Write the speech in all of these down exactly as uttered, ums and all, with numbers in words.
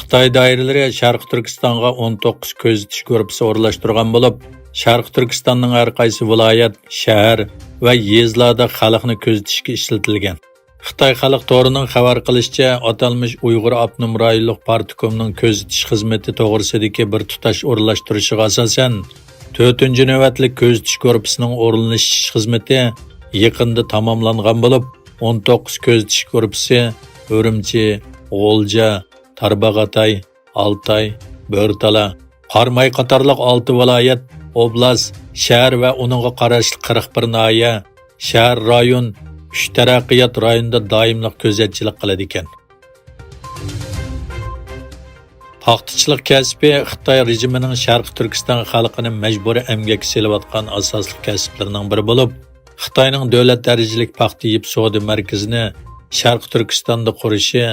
خىتاي دائىرىلىرى شەرقىي تۈركىستانغا ئون توققۇز كۆزىتىش گۇرۇپپىسى ئورۇنلاشتۇرغان بولۇپ، شەرقىي تۈركىستاننىڭ ھەر قايسى ۋىلايەت، شەھەر ۋە يېزىلاردا خەلقنى كۆزىتىشكە ئىشلىتىلگەن. خىتاي خەلق تورىنىڭ خەۋەر قىلىشىچە، ئاتالمىش ئۇيغۇر ئاپتونوم رايونلۇق پارتكومنىڭ كۆزىتىش خىزمىتى توغرىسىدىكى بىر تۇتاش ئورۇنلاشتۇرۇشىغا ئاساسەن، تۆتىنچى نۆۋەتلىك كۆزىتىش گۇرۇپپىسىنىڭ ئورۇنلىشىش خىزمىتى يېقىندا تاماملانغان بولۇپ، ئون توققۇز كۆزىتىش گۇرۇپپىسى ئۈرۈمچى، غۇلجا، تارباغاتاي، ئالتاي، بۆرتالا، قاراماي قاتارلىق ئالتە ۋىلايەت، ئوبلاست، شەھەر ۋە ئۇنىڭغا قاراشلىق قىرىق بىر ناھىيە، شەھەر، رايون، ئۈچ تەرەققىيات رايونىدا دائىملىق كۆزەتچىلىك قىلىدىكەن. پاختىچىلىق كەسپى خىتاي رېجىمىنىڭ شەرقىي تۈركىستان خەلقىنى مەجبۇرىي ئەمگەككە سېلىۋاتقان ئاساسلىق كەسىپلىرىنىڭ بىرى بولۇپ، خىتاينىڭ دۆلەت دەرىجىلىك پاختا يېيىپ سودا مەركىزىنى شەرقىي تۈركىستاندا قۇرۇشى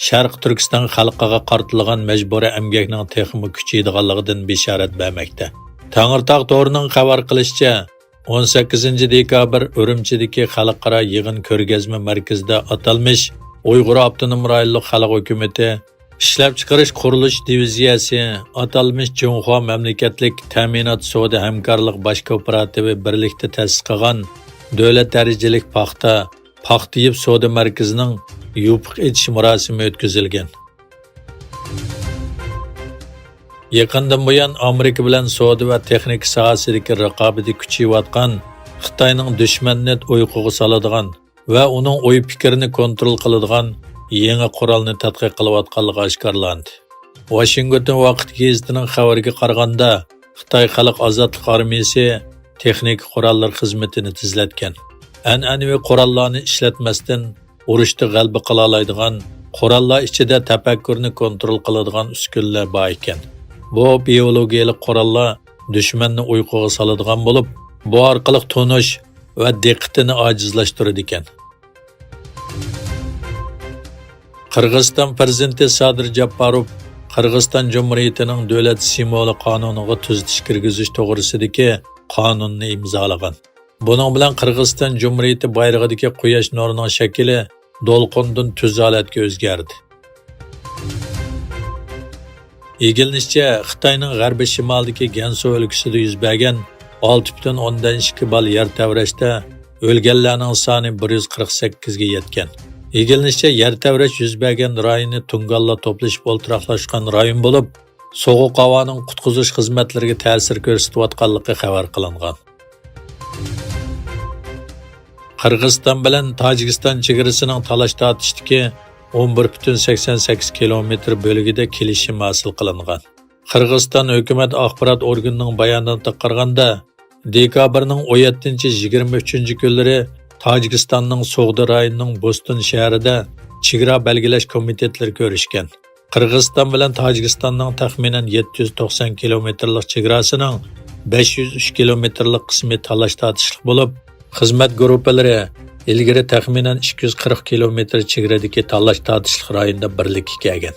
شەرقىي تۈركىستان خەلقىگە قارىتىلغان مەجبۇرىي ئەمگەكنىڭ تېخىمۇ كۈچىيىدىغانلىقىدىن بېشارەت بەرمەكتە. تەڭرىتاغ تورىنىڭ خەۋەر قىلىشىچە، ئون سەككىزىنچى دېكابىر ئۈرۈمچىدىكى خەلقئارا يىغىن كۆرگەزمە مەركىزىدە ئاتالمىش ئۇيغۇر ئاپتونوم رايونلۇق خەلق ھۆكۈمىتى ئىشلەپچىقىرىش قۇرۇلۇش دىۋىزىيەسى، ئاتالمىش جۇڭخۇا مەملىكەتلىك تەمىنات سودا ھەمكارلىق باش كوپىراتىپى بىرلىكتە تەسىس قىلغان دۆلەت دەرىجىلىك پاختا، پاختا يېيىپ سودا مەركىزىنىڭ يوپۇق ئېچىش مۇراسىمى ئۆتكۈزۈلگەن. يېقىندىن بۇيان، ئامېرىكا بىلەن سودا ۋە تېخنىكا ساھەسىدىكى رىقابىتى كۈچىيىۋاتقان خىتاينىڭ دۈشمەننى ئۇيقۇغا سالىدىغان ۋە ئۇنىڭ ئوي-پىكرىنى كونترول قىلىدىغان يېڭى قورالنى تەتقىق قىلىۋاتقانلىقى ئاشكارىلاندى. ۋاشىنگتون ۋاقىت گېزىتىنىڭ خەۋىرىگە قارىغاندا، خىتاي خەلق ئازادلىق ئارمىيىسى تېخنىكا قوراللىرى خىزمىتىنى تېزلەتكەن. ئەنئەنىۋى قوراللارنى ئىشلەتمەستىن، ئۇرۇشتا غەلىبە قىلالايدىغان، قوراللار ئىچىدە تەپەككۇرنى كونترول قىلىدىغان ئۈسكۈنىلەر بار ئىكەن. بۇ بىئولوگىيەلىك قوراللار دۈشمەننى ئۇيقۇغا سالىدىغان بولۇپ، بۇ ئارقىلىق تونۇش ۋە دىققىتىنى ئاجىزلاشتۇرىدىكەن. قىرغىزىستان پىرېزىدېنتى سادىر جاپپاروف قىرغىزىستان جۇمھۇرىيىتىنىڭ دۆلەت سىمۋولى قانۇنىغا تۈزىتىش كىرگۈزۈش توغرىسىدىكى قانۇننى ئىمزالىغان. بۇنىڭ بىلەن قىرغىزىستان جۇمھۇرىيىتى بايرىقىدىكى قۇياش نۇرىنىڭ شەكلى دولقۇندىن تۈز ھالەتكە ئۆزگەردى. ئىگىلىنىشىچە، خىتاينىڭ غەربىي شىمالىدىكى گەنسۇ ئۆلكىسىدە يۈز بەرگەن ئالتە پۈتۈن ئوندىن ئىككى بال يەر تەۋرەشتە ئۆلگەنلەرنىڭ سانى بىر يۈز قىرىق سەككىزگە يەتكەن. ئىگىلىنىشىچە، يەر تەۋرەش يۈز بەرگەن رايونى تۇڭگانلار توپلىشىپ ئولتۇراقلاشقان رايون بولۇپ، سوغۇق ھاۋانىڭ قۇتقۇزۇش خىزمەتلىرىگە تەسىر كۆرسىتىۋاتقانلىقى خەۋەر قىلىنغان. قىرغىزىستان بىلەن تاجىكىستان چېگرىسىنىڭ تالاش-تارتىشتىكى ئون بىر پۈتۈن سەكسەن سەككىز كىلومېتىر بۆلىكىدە كېلىشىم ھاسىل قىلىنغان. قىرغىزىستان ھۆكۈمەت ئاخبارات ئورگىنىنىڭ باياناتىغا قارىغاندا، دېكابىرنىڭ ئون يەتتىنچى، يىگىرمە ئۈچىنچى كۈنلىرى تاجىكىستاننىڭ سوغدى رايونىنىڭ بوستون شەھىرىدە چېگرا بەلگىلەش كومىتېتلىرى كۆرۈشكەن. قىرغىزىستان بىلەن تاجىكىستاننىڭ تەخمىنەن يەتتە يۈز توقسان كىلومېتىرلىق چېگراسىنىڭ بەش يۈز ئۈچ كىلومېتىرلىق قىسمى تالاش-تارتىشلىق بولۇپ، خىزمەت گۇرۇپپىلىرى ئىلگىرى تەخمىنەن ئىككى يۈز قىرىق كىلومېتىر چېگرىدىكى تالاش-تارتىشلىق رايوندا بىرلىككە كەلگەن.